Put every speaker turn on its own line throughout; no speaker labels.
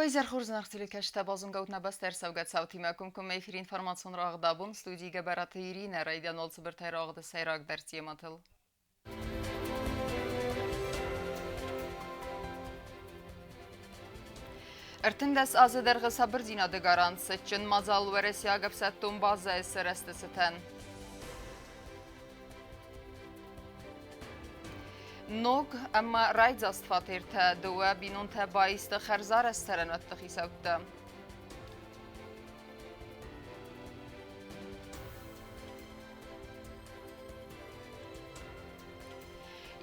Уӕ изӕр хорз, зынаргъ телекӕсджытӕ, базонгӕут нӕ бӕстӕ ӕрцӕугӕ цаутимӕ комкоммӕ эфиры информацион рауагъд абон студийы Гӕбӕраты Иринӕ райдиан уал цыбыртӕй рауагъды сӕйрагдӕр темӕтыл. 13 азы дӕргъы сабырдзинады гарант цытджын мадзал уӕрӕсейаг ӕфсӕддон базӕйы сырӕзты цытӕн. Ног ӕмӕ райдзаст фатертӕ дыууӕ бинонтӕ баисты хӕрзарӕзт цӕрӕнуӕтты хицӕуттӕ.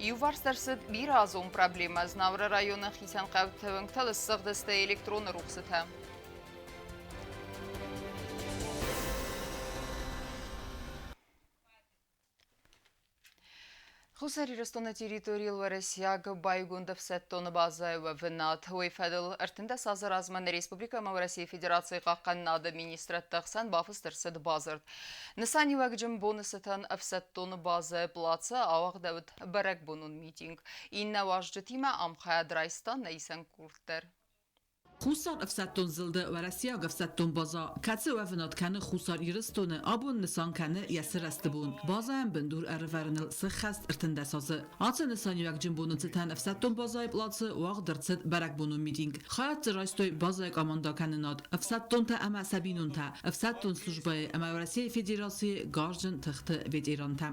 Иуварс ӕрцыд бирӕазон проблемӕ Знауыры районы хицӕн хъӕуты уынгтыл ссыгъдысты электроны рухсытӕ. Хуссар Ирыстоны территорийыл уӕрӕсейаг байгонд ӕфсӕддон базӕйы уӕвынад. Уый фӕдыл 13 азы размӕ нӕ республикӕ ӕмӕ Уӕрӕсейы Федерацийы хъахъхъӕнынады министрӕдты ӕхсӕн бафыст ӕрцыд бадзырд. Нысаниуӕгджын боны цытӕн ӕфсӕддон базӕйы плацы ауагъдӕуыд бӕрӕгбонон митинг. Иннӕ уазджытимӕ ӕмхайад райста нӕ исӕн къорд дӕр.
Хуссар ӕфсӕддон зылды уӕрӕсейаг ӕфсӕддон база, кӕцы уӕвынад кӕны Хуссар Ирыстоны, абон нысан кӕны йӕ сырӕзты бон. Базӕйӕн бындур ӕрывӕрыныл сыххӕст 13 азы. Ацы нысаниуӕгджын боны цытӕн ӕфсӕддон базӕйы пълацы уагъд ӕрцыд бӕрӕгбонон митинг. Хайад дзы райстой базӕйы къамандӕкӕнынад, ӕфсӕддонтӕ ӕмӕ сӕ бинонтӕ, ӕфсӕддон службӕйы ӕмӕ Уӕрӕсейы Федерацийы гарзджын тыхты ветерантӕ.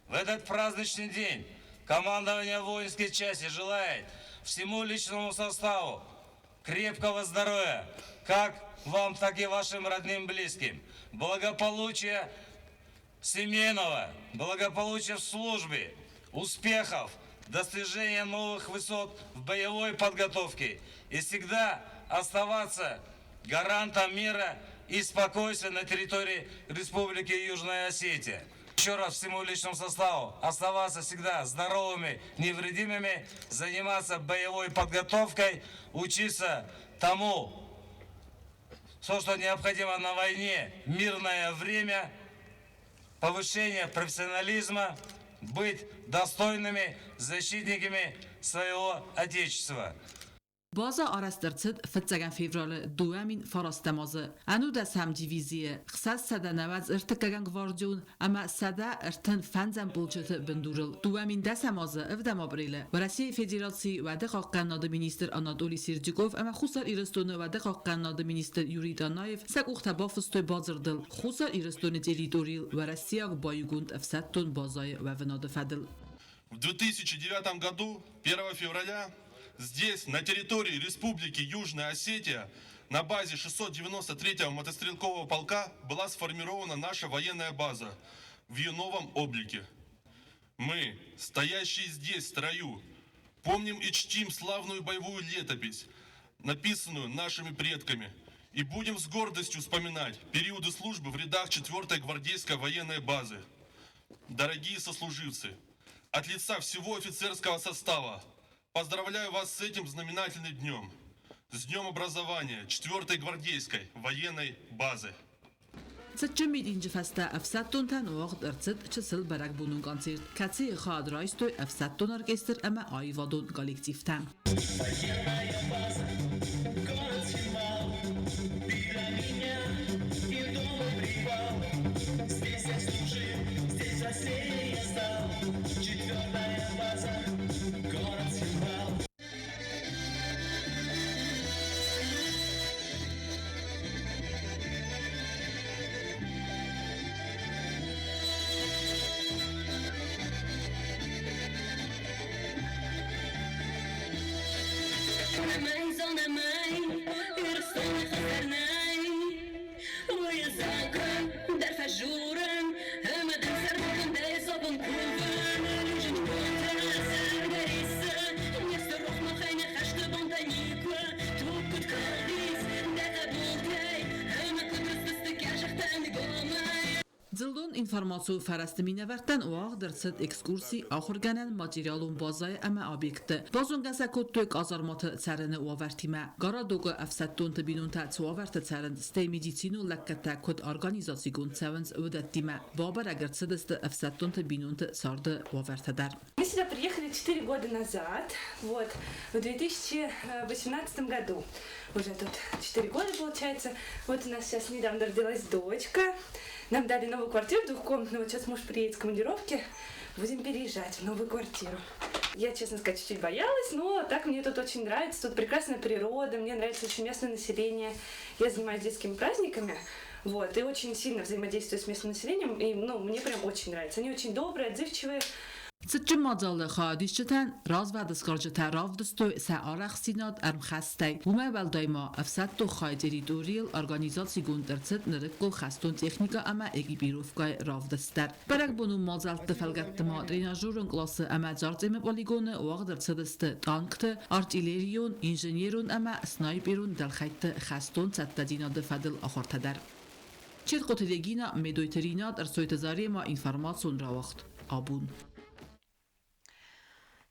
В этот праздничный день командование воинской части желает всему личному составу крепкого здоровья, как вам, так и вашим родным, близким, благополучия семейного, благополучия в службе, успехов, достижения новых высот в боевой подготовке и всегда оставаться гарантом мира и спокойствия на территории Республики Южная Осетия. Еще раз всему личному составу оставаться всегда здоровыми, невредимыми, заниматься боевой подготовкой, учиться тому, все, что необходимо на войне, мирное время, повышение профессионализма, быть достойными защитниками своего Отечества.
База арӕзт ӕрцыд фыццӕгӕм февралы 2009 азы. Ӕнудӕсӕм дивизийы 693 гвардион ӕмӕ 135 полчъыты бындурыл. 2010 азы ӕвдӕм апрелы Уӕрӕсейы Федерацийы уӕды хъахъхъӕнынады министр Анатолий Сердюков ӕмӕ Хуссар Ирыстоны уӕды хъахъхъӕнынады министр Юрий Танаев сӕ къухтӕ бафыстой бадзырдыл Хуссар Ирыстоны территорийыл уӕрӕсейаг баиугонд ӕфсӕддон базӕйы уӕвынады фӕдыл.
В 2009 году, 1 февраля, здесь, на территории Республики Южная Осетия, на базе 693-го мотострелкового полка была сформирована наша военная база в ее новом облике. Мы, стоящие здесь в строю, помним и чтим славную боевую летопись, написанную нашими предками, и будем с гордостью вспоминать периоды службы в рядах 4-й гвардейской военной базы. Дорогие сослуживцы, от лица всего офицерского состава поздравляю вас с этим знаменательным днем, с Днем образования 4-й гвардейской военной базы.
Цытджын митинджы фӕстӕ ӕфсӕддонтӕн уагъд ӕрцыд чысыл бӕрӕгбонон концерт, кӕцыйы хайад райстой ӕфсӕддон оркестр ӕмӕ аивадон коллективтӕ.
Военная база, город Симал, бирӕ меня и дома привал. Здесь я служил, здесь взрослее я стал. Четвертая база, город Симал.
Дзыллон Информацион фӕрӕзты минӕвӕрттӕн уагъд ӕрцыд экскурси ахуыргӕнӕн материалон базӕйы ӕмӕ объектты. Базонгӕ сӕ кодтой къазарматы цӕрыны уавӕртимӕ. Городокы ӕфсӕддонты бинонтӕ цы уавӕрты цӕрынц, стӕй медицинон лӕггӕдтӕ куыд организацигонд цӕуынц, уыдӕттимӕ. Бабӕрӕг ӕрцыдысты ӕфсӕддонты бинонты царды уавӕртӕ дӕр.
Мы сюда приехали 4 года назад, вот, в 2018 году. Уже тут 4 года получается. Вот у нас сейчас недавно родилась дочка. Нам дали новую квартиру двухкомнатную. Вот сейчас муж приедет с командировки. Будем переезжать в новую квартиру. Я, честно сказать, чуть-чуть боялась, но так мне тут очень нравится. Тут прекрасная природа, мне нравится очень местное население. Я занимаюсь детскими праздниками. Вот, и очень сильно взаимодействую с местным населением, и, ну, мне прям очень нравится. Они очень добрые, отзывчивые.
Цытджын мадзалы хайадисджытӕн развӕдысгарджытӕ равдыстой сӕ арӕхстдзинад ӕрмхӕстӕй. Уымӕй уӕлдай ма ӕфсӕддон хайы территорийыл организацигонд ӕрцыд нырыккон хӕстон техникӕ ӕмӕ экипировкӕйы равдыст дӕр. Бӕрӕгбонон мадзӕлтты фӕлгӕтты ма тренажерон къласы ӕмӕ Дзарцъемы полигоны уагъд ӕрцыдысты танкты, артиллерион, инженерон ӕмӕ снайперон дӕлхӕйтты хӕстон цӕттӕдзинады фӕдыл ахуыртӕ дӕр. Четкъоты Регина, Медойты Ринат, Ӕрсойты Зарема, информацион рауагъд Абон.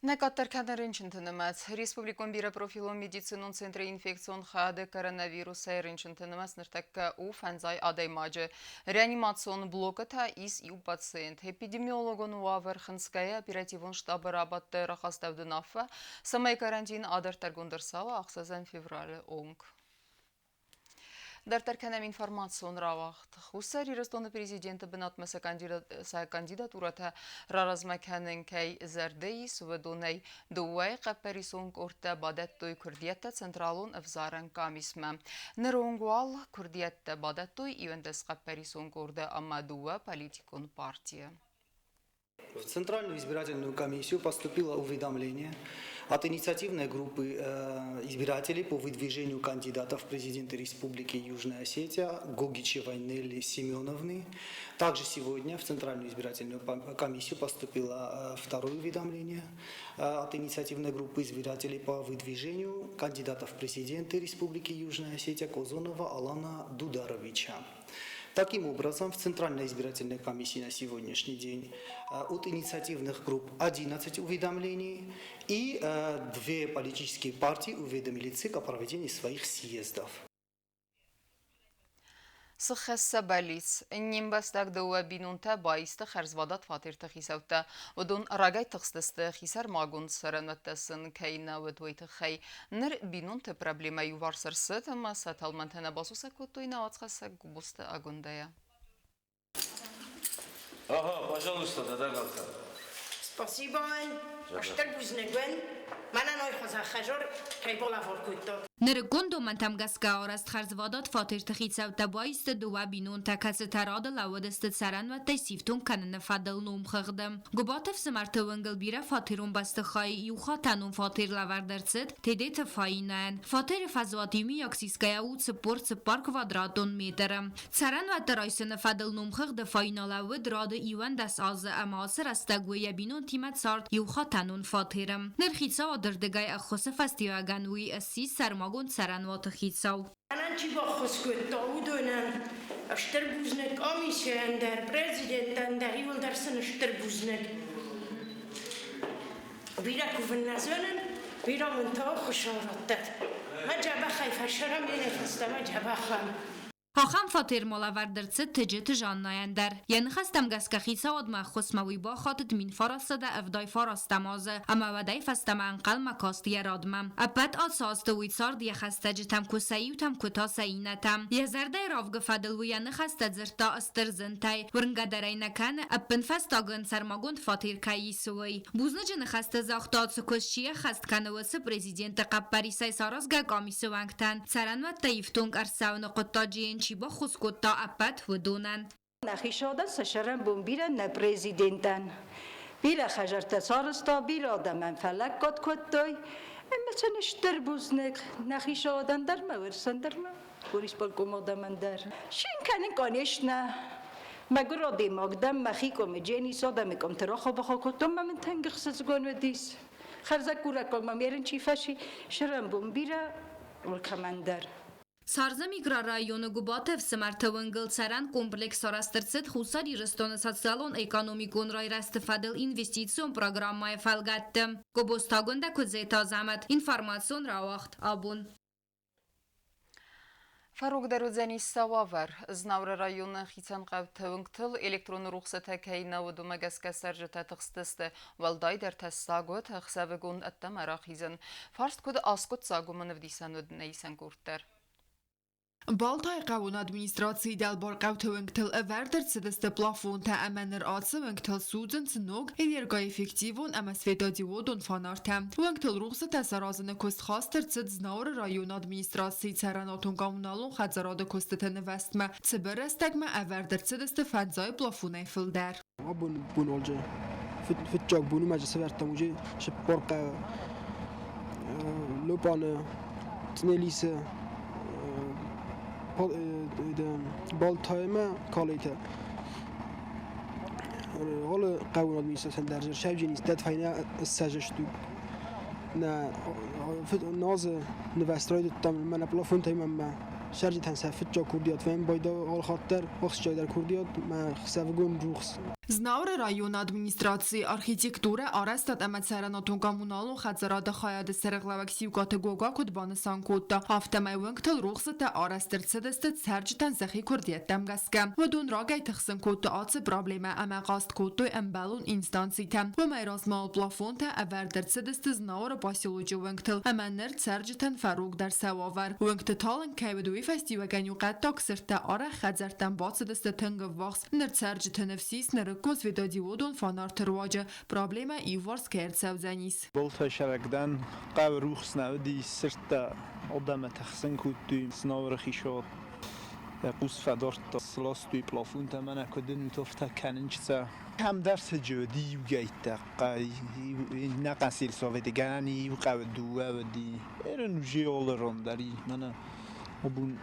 Нӕ къаддӕр кӕны рынчынты нымӕц. Республикон бирӕпрофилон медицинон центры инфекцион хайады коронавирусӕй рынчынты нымӕц ныртӕккӕ у фӕндзай адӕймаджы. Реанимацион блокы та ис иу пациент. Эпидемиологон уавӕр хынцгӕйӕ оперативон штабы рабадты рахастӕуыд уынаффӕ, цӕмӕй карантин адарддӕргонд ӕрцӕуа 6 февралы онг. Дарддӕр кӕнӕм информацион рауагъд. Хуссар Ирыстоны президенты бынатмӕ сӕ кандидатурӕтӕ раразмӕ кӕнын кӕй зӕрдӕ ис, уыдонӕй дыууӕйы хъӕппӕрисон къордтӕ бадӕттой куырдиӕттӕ Централон ӕвзарӕн къамисмӕ. Ныронг уал куырдиӕттӕ бадӕттой 11 хъӕппӕрисон къорды ӕмӕ дыууӕ политикон партийы.
В Центральную избирательную комиссию поступило уведомление от инициативной группы избирателей по выдвижению кандидатов в президенты Республики Южная Осетия Гогичевой Нелли Семеновны. Также сегодня в Центральную избирательную комиссию поступило второе уведомление от инициативной группы избирателей по выдвижению кандидатов в президенты Республики Южная Осетия Козонова Алана Дударовича. Таким образом, в Центральной избирательной комиссии на сегодняшний день от инициативных групп 11 уведомлений и две политические партии уведомили ЦИК о проведении своих съездов.
Сыххӕсса бӕллиц. Не мбӕстаг дыууӕ бинонтӕ баисты хӕрзвадат фатерты хицӕуттӕ. Уыдон рагӕй тыхстысты, хисӕрмагонд цӕрӕнуӕттӕ сын кӕй нӕ уыд, уый тыххӕй. Ныр бинонты проблемӕ иуварс ӕрцыд ӕмӕ сӕ тӕлмӕнтӕ нӕ басусӕг кодтой нӕ уацхӕссӕг Губозты Агуындӕйӕ.
Ага, пожалуйста, дадагалтӕ.
Спасибо, стыр бузныг уын. Мӕнӕн ой хуызӕн хӕзор кӕй балӕвар кодтат.
Нырыккон домӕнтӕм гӕсгӕ арӕзт хӕрзвадат фатерты хицӕуттӕ баисты дыууӕ бинонтӕ, кӕцытӕ рады лӕууыдысты цӕрӕнуӕттӕй сифтонг кӕныны фӕдыл номхыгъды. Гуыбаты ӕфсымӕрты уынгыл бирӕфатерон бӕстыхайы иухатӕнон фатер лӕвӕрд ӕрцыд Тедеты Фаинӕйӕн. Фатеры фӕзуат иумиаг сисгӕйӕ у 44 квадратон метры. Цӕрӕнуӕтты райсыны фӕдыл номхыгъды Фаина лӕууыд рады 11 азы ӕмӕ ацы рӕстӕг уый йӕ бинонтимӕ цард иухатӕнон фатеры. Ныр хицауады рдыгӕй ӕххуысы фӕстиуӕгӕн уый ссис сӕрмагонд цӕрӕнуаты хицау.
Мӕнӕн чи баххуыс кодта, уыдонӕн стыр бузныг, комиссийӕн дӕр, президентӕн дӕр, иуылдӕр сын стыр бузныг. Бирӕ кувын нӕ зонын, бирӕ мын та Хуыцау раттӕд. Мӕ дзӕбӕхӕй фӕсӕрӕм, йе фӕстӕмӕ дзӕбӕх уӕм.
Ахӕм фатер ма лӕвӕрд ӕрцыд Тыджыты Жаннӕйӕн дӕр. Йӕ ныхӕстӕм гӕсгӕ хицауадмӕ ӕххуысмӕ уый бахатыд 1979 азы ӕмӕ уӕдӕй фӕстӕмӕ ӕнхъӕлмӕ каст йӕ радмӕ. Ӕппӕт ацы азты уый цард йӕ хӕстӕджытӕм куы сӕ иутӕм, куы та сӕ иннӕтӕм. Йӕ зӕрдӕйы равгы фӕдыл уый йӕ ныхӕстӕ дзырдта стыр зынтӕй, уырнгӕ дӕр ӕй нӕ кӕны, ӕппынфӕстаг ын сӕрмагонд фатер кӕй исы, уый. Бузныджы ныхӕстӕ загъта, цы куыст чи ӕххӕст кӕны, уыцы президенты хъӕппӕрисӕй саразгӕ къамисы уӕнгтӕн цӕрӕнуӕттӕ ифтонг ӕрцӕуыны хъуыддаджы йын чи баххуыс кодта, ӕппӕт уыдонӕн.
Нӕхи садӕн сӕ сӕрӕнбон бирӕ нӕ президентӕн. Бирӕ хӕдзӕрттӕ сарӕзта, бирӕ адӕмӕн фӕлӕггад кодтой. Ӕмӕ сын стыр бузныг нӕхи садӕн дӕр ма, уырсӕн дӕр ма, Горисполком адӕмӕн дӕр. Цин кӕнын, конечно. Мӕгуыр адӕймаг дӕн, мӕхи комы Дженис адӕмы къуымты рахо-бахо кодтон, мӕ мын тынг ӕхсызгон уыдис. Хӕрзӕггурӕггаг мӕм ерын чи фӕци, сӕрӕнбон бирӕ алкӕмӕн дӕр.
Царзы микрорайоны Гуыбаты ӕфсымӕрты уынгыл цӕрӕн комплекс арӕзт ӕрцыд Хуссар Ирыстоны социалон-экономикон райрӕзты фӕдыл инвестицион программӕйы фӕлгӕтты. Гобозтагондӕ Куыдзеты Азӕмӕт, информацион рауагъд абон.
Фӕрогдӕр уыдзӕнис сӕ уавӕр. Знауыры районы хицӕн хъӕуты уынгтыл электроны рухсытӕ кӕй нӕ уыд, уымӕ гӕсгӕ цӕрджытӕ тыхстысты. Уӕлдайдӕр тӕссаг уыд ӕхсӕвыгон ӕддӕмӕ рахизын. Фарст куыд аскъуыддзаг, уымӕн ӕвдисӕн уыд нӕ исӕн къорд дӕр.
Балтайы хъӕуон администрацийы дӕлбар хъӕуты уынгтыл ӕвӕрд ӕрцыдысты плафонтӕ ӕмӕ ныр ацы уынгтыл судзынц ног энергоэффективон ӕмӕ светодиодон фонартӕ. Уынгтыл рухсытӕ саразыны куыст хаст ӕрцыд Знауыры районы администрацийы цӕрӕнуатон-коммуналон хӕдзарады куыстыты нывӕстмӕ. Цыбыр рӕстӕгмӕ ӕвӕрд ӕрцыдысты фӕндзай плафонӕй фылдӕр.
Абон бон фыццаг бонмӕ сӕвӕрдтам уже цыппар хъӕуы Лопаны, Цънелисы, Балтаймӕ Калайтӕ. Алы хъӕуон администрацийӕн дӕр сӕвджынис дӕт фӕйнӕ ссӕдз Нӕ назы нывӕст райдыдтам мӕнӕ плафонтӕй мӕнмӕ. Цӕрджытӕн сӕ фыццаг курдиат фембӕлд алхатт дӕр ахсджиагдӕр курдиат мӕ хсӕвыгон рухс.
Знауыры районы администрацийы архитектурӕ, арӕзтад ӕмӕ цӕрӕнуатон-коммуналон хӕдзарады хайады сӕргълӕууӕг Сиукъаты Гога куыд банысан кодта, афтӕмӕй уынгтыл рухсытӕ арӕзт ӕрцыдысты цӕрджытӕн сӕхи куырдиӕттӕм гӕсгӕ. Уыдон рагӕй тыхсын кодтой ацы проблемӕ ӕмӕ хъаст кодтой ӕмбӕлон инстанцитӕм. Уымӕй размӕ плафонтӕ ӕвӕрд ӕрцыдысты Знауыры поселочы уынгтыл ӕмӕ ныр цӕрджытӕн фӕрогдӕр сӕ уавӕр. Уынгты талынг кӕй уыд, уый фӕстиуӕгӕн-иу хъӕддаг сырдтӕ арӕх хӕдзӕрттӕм бацыдысты тынг ӕввахс. Ныр цӕрджыты ныфс ис нырыккон светодиодон фонарты руаджы проблемӕ иуварс кӕй ӕрцӕудзӕнис.
Болтӕй сӕрӕгдӕн хъӕуы рухс нӕ уыди, сырдтӕ адӕмы тыхсын кодтой, Знауыры хицауад йӕ хъус фӕдардта, сластой плафонтӕ мӕнӕ куыд ын афтӕ кӕнынц. Кӕмдӕр сыджы уыди иугӕйттӕ, нӕ сельсоветы гӕнӕн иу хъӕуы дыууӕ уыди. Эрын уже алы ран дӕр и мӕнӕ абон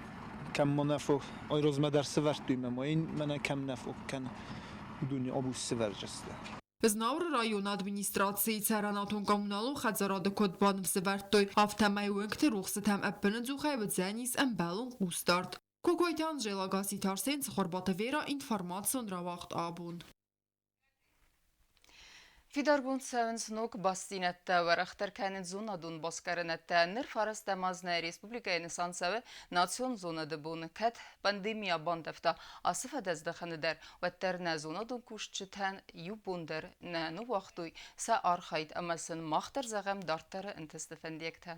кӕм ма нӕ фог, айразмӕ дӕр сывӕрдтой мӕ ма йын мӕнӕ кӕм нӕ фог кӕны, уыдоны абон сывӕрджысты.
Знауыры районы администрацийы цӕрӕнуатон-коммуналон хӕдзарады куыд баныфсӕвӕрдтой, афтӕмӕй уынгты рухсытӕм ӕппынӕдзухӕй уыдзӕнис ӕмбӕлон хъусдард. Кокойты Анжела, Гасситы Арсен, Цхуырбаты Вера, информацион рауагъд абон.
Фидаргонд цӕуынц ног бастдзинӕдтӕ, уӕрӕхдӕр кӕнынц зонадон басгарӕнӕдтӕ. Ныр фарастӕм аз нӕ республикӕйы нысан цӕуы национ зонады бон. Кӕд пандемия бандӕвта ацы фӕдӕздӕхӕны дӕр, уӕддӕр нӕ зонадон кусджытӕн иу бон дӕр нӕ ныууагътой сӕ архайд ӕмӕ сын мах дӕр зӕгъӕм дарддӕры ӕнтысты фӕндиӕгтӕ.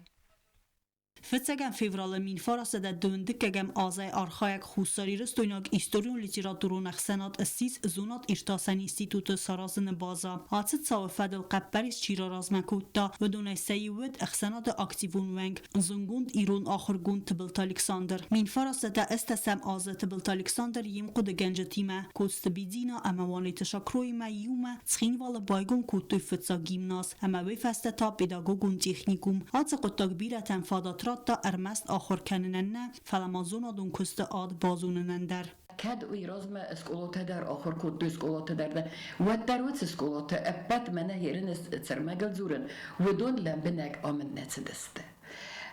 Фыццӕгӕм февралы 1912 азӕй архайӕг хуссарирыстойнаг историон-литературон ӕхсӕнад ссис зонад-иртасӕн институты саразыны базӕ. Ацы цауы фӕдыл хъӕппӕрис чи раразмӕ кодта, уыдонӕй сӕ иу уыд ӕхсӕнады активон уӕнг, зындгонд ирон ахуыргонд Тыбылты Александр. 1908 азы Тыбылты Александр йе мхъуыдыгӕнджытимӕ Коцты Бидзина ӕмӕ Уанеты Шакроимӕ иумӕ Цхинвалы байгом кодтой фыццаг гимназ ӕмӕ уый фӕстӕ та педагогон техникум. Ацы хъуыддаг бирӕтӕн фадат радта ӕрмӕст ахуыр кӕнынӕн нӕ, фӕлӕ ма зонадон куысты ад базонынӕн дӕр.
Кӕд уый размӕ скъолатӕ дӕр ахуыр кодтой, скъолатӕ дӕр, уӕддӕр уыцы скъолатӕ ӕппӕт мӕнӕ ерыны цӕрмӕгыл дзурын, уыдон лӕмбынӕг амынд нӕ цыдысты.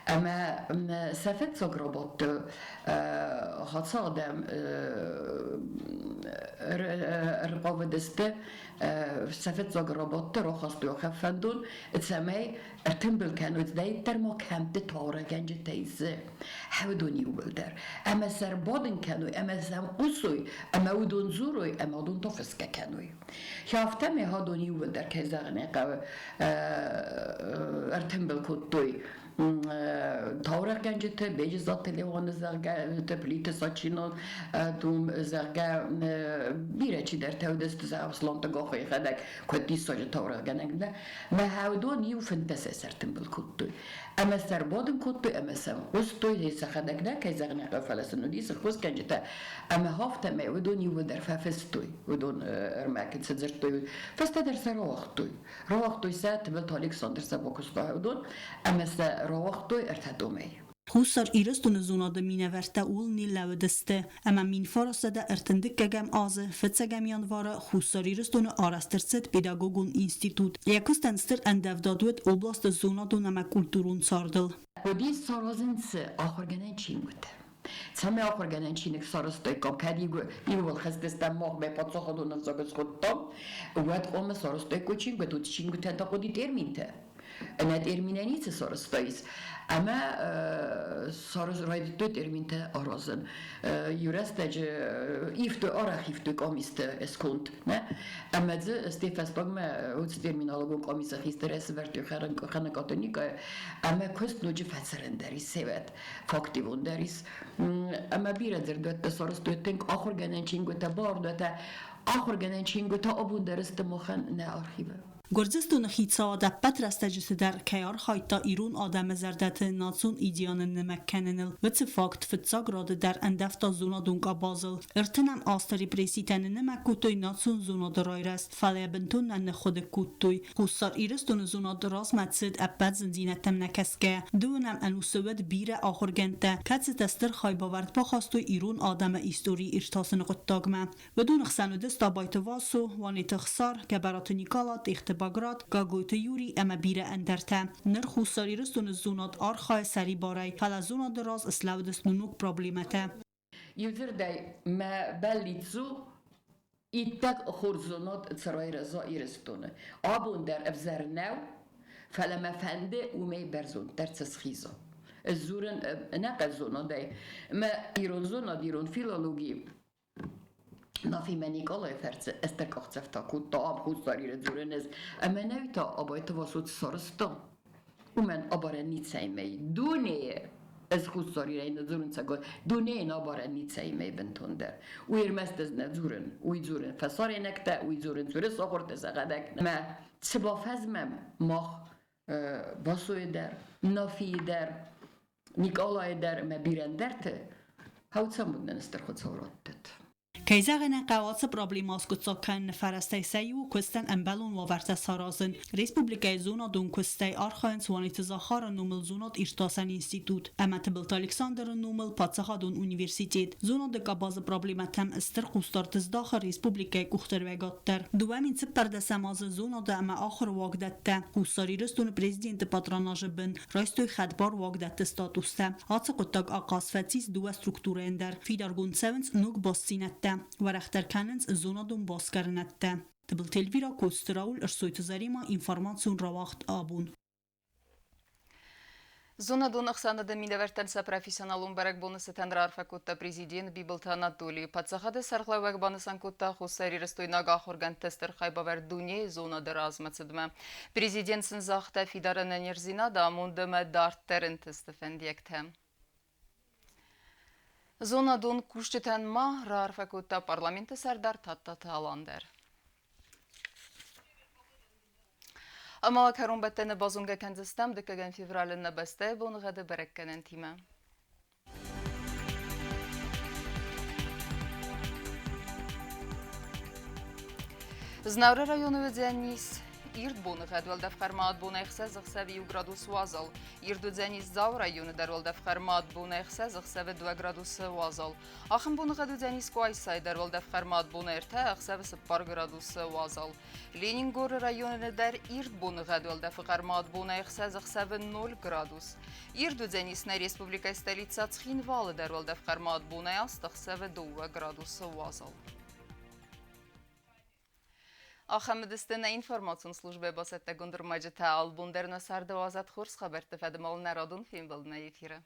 Ӕмӕ сӕ фыццаг роботты хӕцы адӕм ӕрхъавыдысты сӕ фыццаг роботты рахастой ахӕм фӕндон, цӕмӕй ӕртымбыл кӕной дӕйддӕр ма кӕмтты таурӕгӕнджытӕй дзы уыдон иууылдӕр. Ӕмӕ сӕ ӕрбадын кӕной, ӕмӕ сӕм хъусой, ӕмӕ уыдон дзурой, ӕмӕ уыдон та фысгӕ кӕной. Афтӕмӕй адон иууылдӕр, кӕй зӕгъын ӕй хъӕуы, ӕртымбыл кодтой таурӕгъгӕнджыты, Беджызаты Леоны, зӕгъгӕ, Плиты Сачино, дум, зӕгъгӕ, бирӕ чидӕртӕ уыдысты, зӕгъӕм, Слонты Гохы йӕхӕдӕг куыд диссаджы таурӕгъгӕнӕг дӕ. Мӕ уыдон иу фынддӕсӕй сӕртымбыл кодтой. Ӕмӕ сӕ ӕрбадын кодтой ӕмӕ сӕм хъуыстой, сӕхӕдӕг нӕ, кӕй зӕгъын ӕй хъӕуы, фӕлӕ сын уыди сырххъусгӕнджытӕ. Ӕмӕ афтӕмӕй уыдон иууылдӕр фӕфыстой, уыдон ӕрмӕг цы дзырдтой, фӕстӕдӕр сӕ рауагътой. Рауагътой сӕ, Тыбылты Александр сӕ бакуыста уыдон, ӕмӕ сӕ рауагътой ӕртӕ томӕй.
Хуссар Ирыстоны зонады минӕвӕрттӕ ууыл ныллӕууыдысты, ӕмӕ 1932 азы фыццӕгӕм январы Хуссар Ирыстоны арӕзт ӕрцыд педагогон институт. Йӕ куыстӕн стыр ӕндӕвдад уыд областы зонадон ӕмӕ культурон цардыл.
Уыдис саразын цы ахуыргӕнӕн чингуытӕ. Цӕмӕй ахуыргӕнӕн чиныг сарӕзтаиккам, кӕд иууыл хӕцдыстӕм махмӕ паддзахадон ӕвзаг схуыдтам, уӕд хъуамӕ сарӕзтаиккой чингуытӕ, уыцы чингуытӕн та хъуыди терминтӕ. Ӕнӕ терминӕй ницы сарӕзтаис. Ӕмӕ райдыдтой терминтӕ аразын. Иу рӕстӕджы ивтой, арӕх ивтой къамисты сконд. Нӕ? Ӕмӕ дзы стӕй фӕстагмӕ уыцы терминологон къамисы хистӕр ӕсывӕрдтой Хӕныкъаты Никъайы ӕмӕ куыст ноджы фӕцӕрӕндӕр ис севӕд, фактивондӕр ис. Ӕмӕ бирӕ дзырдуӕттӕ сарӕзтой тынг ахуыргӕнӕн чингуытӕ, бардуатӕ, ахуыргӕнӕн чингуытӕ абон дӕр сты махӕн нӕ архивы.
Гуырдзыстоны хицауад ӕппӕт рӕстӕджыты дӕр кӕй архайдта ирон адӕмы зӕрдӕты национ идеяны нымӕг кӕныныл, уыцы факт фыццаг рады дӕр ӕндӕвта зонадон къабазыл. Ӕртынӕм азты репресситӕ ныннымӕг кодтой национ зонады райрӕзт, фӕлӕ бынтон нӕ ныхъхъуыды кодтой. Хуссар Ирыстоны зонады размӕ цыд ӕппӕт зындзинӕдтӕм нӕ кӕсгӕйӕ, дыууынӕм ӕнусы уыд бирӕ ахуыргӕндтӕ, кӕцытӕ стыр хайбавӕрд бахастой ирон адӕмы историйы иртасыны хъуыддагмӕ. Уыдоны хсӕн уыдысты Абайты Васо, Уанеты Хсар, Гӕбӕраты Никъала, Тъехты Баграт, Гаглойты Юрий ӕмӕ бирӕ ӕндӕртӕ. Ныр Хуссар Ирыстоны зонад архайы сӕрибарӕй, фӕлӕ зонады раз слӕудысты ног проблемӕтӕ.
Иудзырдӕй, мӕ бӕллиц у, иттӕг хорз зонад цӕрай рӕза Ирыстоны. Абон дӕр ӕвзӕр нӕу, фӕлӕ мӕ фӕнды уымӕй бӕрзонддӕр цы схиза. Ӕз дзурын ӕнӕхъӕн зонадӕй. Мӕ ирон зонад, ирон филологи Нафимӕ Никъалайы фӕрцы ӕз къахдзӕфтӕ кодта ам Хуссар Иры дзурын ӕз. Ӕмӕ нӕуи та Абайты Васо сарӕзта. Уымӕн абарӕн ницӕимӕ и. Дунейы ӕз Хуссар Ирӕй нӕ дзурын цӕгат, дунейӕн абарӕн ницӕимӕ и бынтондӕр. Уый ӕрмӕст ӕз нӕ дзурын, уый дзурын фӕсарӕйнӕгтӕ, уый дзурынц уырысахуыртӕ сӕхӕдӕг. Мӕ цы бафӕзмӕм мах Васойы дӕр, Нафийы дӕр, Никъалайы дӕр ӕмӕ бирӕ ӕндӕрты, хауцам уыд нын стыр Хуыцау раттӕд.
Кӕй зӕгъын ӕй хъӕуы, ацы проблемӕ аскъуыддзаг кӕныны фӕрӕзтӕй сӕ иу у куыстӕн ӕмбӕлон уавӕртӕ саразын. Республикӕйы зонадон куыстӕй архайынц Уаниты Захары номыл зонад-иртасӕн институт ӕмӕ Тыбылты Александры номыл паддзахадон университет. Зонады къабазы проблемӕтӕм стыр хъусдард здахы республикӕйы къухдариуӕгад дӕр. 2014 азы зонады ӕмӕ ахуыры уагдӕттӕ Хуссар Ирыстоны президенты патронажы бын райстой хӕдбар уагдӕтты статустӕ. Ацы хъуыддаг ахъаз фӕцис дыууӕ структурӕйӕн дӕр. Фидаргонд цӕуынц ног бастдзинӕдтӕ, уӕрӕхдӕр кӕнынц зонадон басгарынӕдтӕ. Тыбылты Эльвира, Коцты Рауль, Ӕрсойты Заремӕ, информацион рауагъд абон.
Зонадон ӕхсӕнады минӕвӕрттӕн сӕ профессионалон бӕрӕгбоны цытӕн раарфӕ кодта президент Бибылты Анатолий. Паддзахады сӕргълӕууӕг банысан кодта хуссарирыстойнаг ахуыргӕндты стыр хайбавӕрд дунейы зонады размӕцыдмӕ. Президент сын загъта фидар ӕнӕниздзинад, амонд ӕмӕ дарддӕр ӕнтысты фӕндиӕгтӕ. Зонадон кусджытӕн ма раарфӕ кодта парламенты сӕрдар Тадтаты Алан дӕр. Ӕмӕ кӕронбӕттӕны базонгӕ кӕндзыстӕм дыккӕгӕм февралы нӕ бӕстӕйы боныгъӕды бӕрӕггӕнӕнтимӕ. Знауыры районы уыдзӕнис ирд боныгъӕд уӕлдӕф хъӕрмад бонӕй ӕхсӕз ӕхсӕвы иу градус уазал. Ирд уыдзӕнис Дзауы районы дӕр уӕлдӕф хъӕрмад бонӕй ӕхсӕз ӕхсӕвы дыууӕ градусы уазал. Ахӕм боныгъӕд уыдзӕнис Къуайсайы дӕр уӕлдӕф хъӕрмад бонӕй ӕртӕ ӕхсӕвы цыппар градусы уазал. Ленингоры районы дӕр ирд боныгъӕд уӕлдӕфы хъӕрмад бонӕй ӕхсӕз ӕхсӕвы 0 градус. Ирд уыдзӕнис нӕ республикӕйы столицӕ Цхинвалы дӕр уӕлдӕф хъӕрмад бонӕй аст ӕхсӕвы дыууӕ градусы уазал. Ахӕм уыдысты нӕ информацион службӕйы бацӕттӕгонд ӕрмӕджытӕ. Албон дӕр нӕ царды уадзӕд хорз хабӕртты фӕдыл нӕ радон фембӕлд нӕ эфиры.